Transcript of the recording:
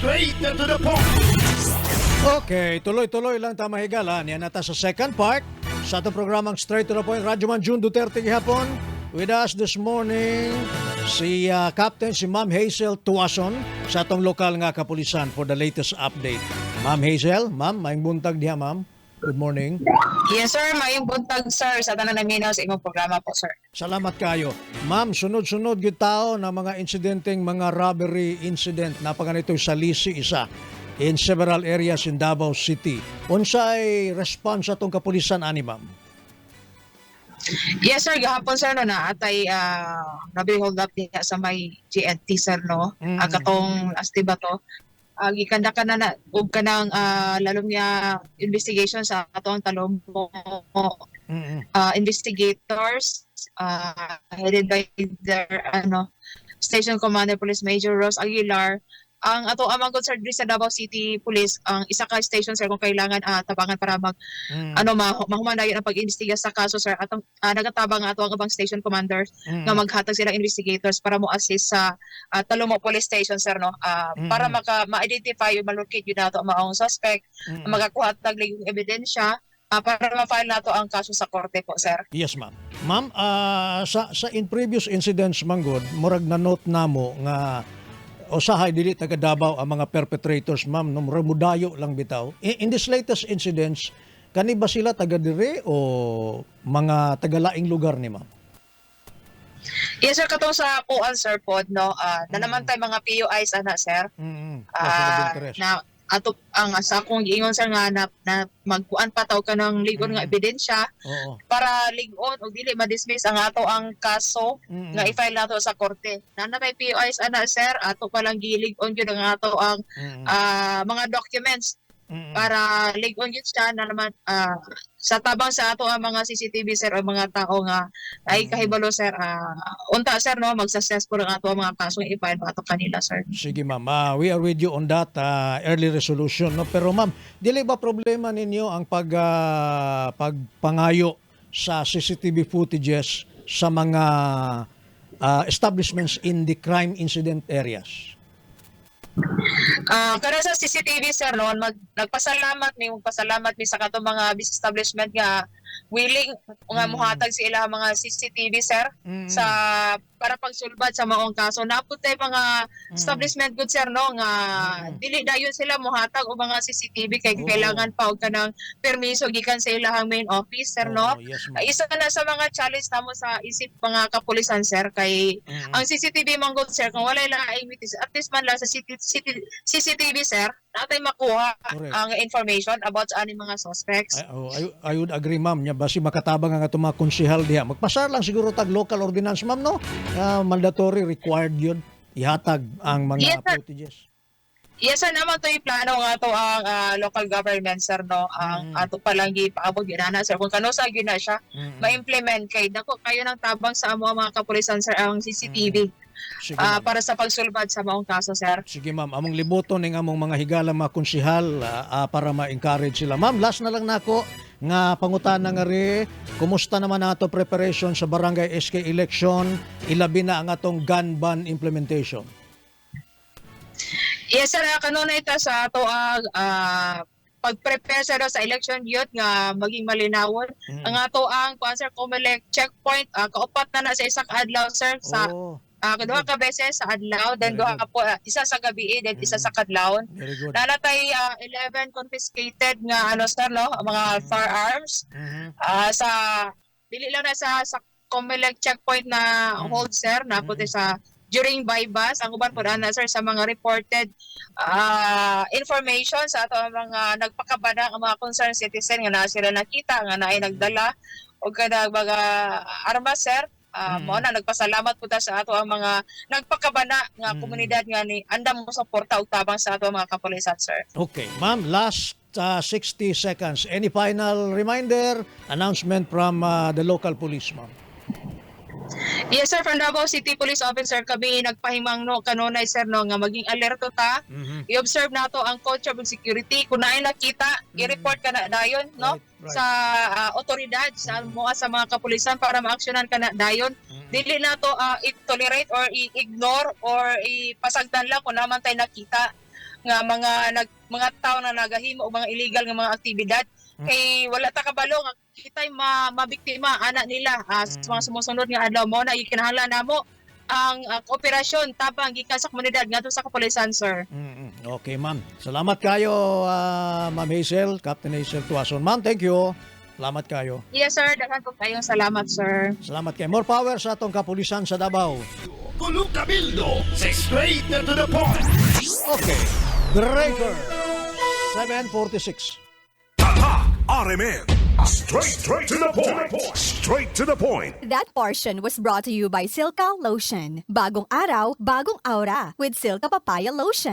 Straight to the point. Okay, tuloy-tuloy lang ta, mga higala. Niya na ta sa second part sa atong programang Straight to the Point. Radyoman June Duterte gihapon. With us this morning, si Captain, si Ma'am Hazel Tuason sa atong lokal nga kapulisan for the latest update. Ma'am Hazel, ma'am, maayong buntag diha, ma'am. Good morning. Yes, sir. Maayong buntag, sir, sa tanan naminaw sa imong programa po, sir. Salamat kayo. Ma'am, sunod-sunod gyud tao na mga insidenteng mga robbery incident na ganito sa Lisi isa in several areas in Davao City. Unsay response atong kapulisan ani, ma'am? Yes, sir. Gahapon, sir, no, naa tay robbery hold up diha sa may JNT, sir, no. Ang katong asti ba to? Gikanda ka na na og kanang lalom nga investigation sa atong Talomo investigators headed by their ano station commander, Police Major Rose Aguilar. Ang ato amang concern diri sa Davao City Police, ang isa ka station, sir, kung kailangan tabangan para mag ano mahuman dayon ang pag-imbestiga sa kaso, sir, atong nagatabang ato ang ubang station commanders nga maghatag sila investigators para mo assist sa Talomo Police Station, sir, no, para maka ma-identify yung ma-locate yun nato ang maong suspect, makakuha tag yung ebidensya para ma-file nato ang kaso sa korte po, sir. Yes, ma'am. Ma'am, sa in previous incidents manggod, murag na note namo nga usahay dili taga Davao ang mga perpetrators, ma'am, no, murag mudayo lang bitaw. In this latest incidents, kani ba sila taga dire o mga taga-laing lugar ni ma'am? Yes, sir, katong sa kuan, sir, pod, no, na naman tay mga POIs ana, sir. Person of interest. Na ato ang sa akong giingon, sir, nga na magkuan pa taw kanang ligon nga ebidensya para ligon og dili ma-dismiss ang ato ang kaso nga i-file nato sa korte. Na na may POIs ana, sir, ato pa lang gilig-on gyud ang ato ang mga documents para lig-on gyud siya na naman sa tabang sa ato ang mga CCTV, sir, o mga tao nga ay kahibalo, sir, unta, sir, no, mag-successful ang ato ang mga kasong i-file pa ato kanila, sir. Sige, ma'am, we are with you on that early resolution, no. Pero ma'am, dili ba problema ninyo ang pagpangayo sa CCTV footages sa mga establishments in the crime incident areas? Kada sa CCTV, sir, no, nagpasalamat mi sa katong mga business establishment nga willing nga muhatag sa ilang mga CCTV, sir, sa para pagsulbad sa maong kaso. Napot tay mga establishment good, sir, no, nga dili dayon sila muhatag og mga CCTV kay kailangan pa og kanang permiso gikan sa ilahang main office, sir, no. Oo, yes, ma'am. Isa na sa mga challenge namo sa isip mga kapulisan, sir, kay ang CCTV man gud, sir, kung wala laing witness, at least man lang sa CCTV, sir, natay makuha ang information about sa aning mga suspects. Oh, I would agree, ma'am. Nya basi makatabang ang atong mga konsehal diha. Magpasar lang siguro tag local ordinance, ma'am, no? Mandatory required yun. Ihatag ang mga Yes, sir. footages. Yes, sir, naman to yung plano nga to ang local government, sir, no, ang ato pa lang gipaabot gyud na, sir, kung kanusa gyud na siya ma-implement kay dako kayo ng tabang sa amo ang mga kapulisan, sir, ang CCTV Sige, ma'am. para sa pagsulbad sa maong kaso, sir. Sige, ma'am, among libuton ning among mga higala mga konsehal para ma-encourage sila. Ma'am, last na lang nako nga pangutana nga ri, kumusta naman ato preparation sa barangay SK election, ilabi na ang atong gun ban implementation? Yes, sir, kanunay ta sa ato ang pag-prepare, sir, sa election youth nga maging malinawon. Ang ato ang kuan, sir, Comelec checkpoint, kaupat na na sa isa ka adlaw, sir, sa duha ka beses sa adlaw, then Very duha ka po, isa sa gabi, then isa sa kadlawon. Very good. Nanatay 11 confiscated nga ano, sir, no, mga firearms sa dili lang na sa Comelec checkpoint na hold, sir, na sa during buy-bust. Ang uban po na, sir, sa mga reported information sa ato ang mga nagpakabana ang mga concerned citizen nga naa sila nakita nga naay nagdala og kada mga armas, sir. Mao na nagpasalamat po ta sa ato ang mga nagpakabana nga komunidad nga ni andam mo suporta og tabang sa ato ang mga kapulisan, sir. Okay, ma'am, last 60 seconds. Any final reminder, announcement from the local police, ma'am? Yes, sir, from Davao City Police Officer kami nagpahimangno kanunay, sir, no, nga maging alerto ta. I-observe nato ang culture of security. Kung naay nakita, i-report ka na dayon, no, sa otoridad sa mua sa mga kapulisan para maaksyonan ka na dayon. Dili nato i-tolerate or i-ignore or ipasagdan lang kung naman tayo nakita. Nga mga nag mga tao na nagahimo og mga illegal nga mga aktibidad kay wala ta kabalo nga kitay ma mabiktima ana nila sa mga sumusunod nga adlaw. Mao na gikinahanglan namo ang kooperasyon, tabang gikan sa komunidad ngadto sa kapulisan, sir. Okay, ma'am. Salamat kayo, Ma'am Hazel, Captain Hazel Tuason. Ma'am, thank you. Salamat kayo. Yes sir, daghan po kayong salamat, sir. Salamat kayo. More power sa atong kapulisan sa Davao. Kulo Cabildo sa Straight to the Point. Okay. Breaker. 7:46. Tatak RMN. Straight to the point. Straight to the point. That portion was brought to you by Silka Lotion. Bagong araw, bagong aura with Silka Papaya Lotion.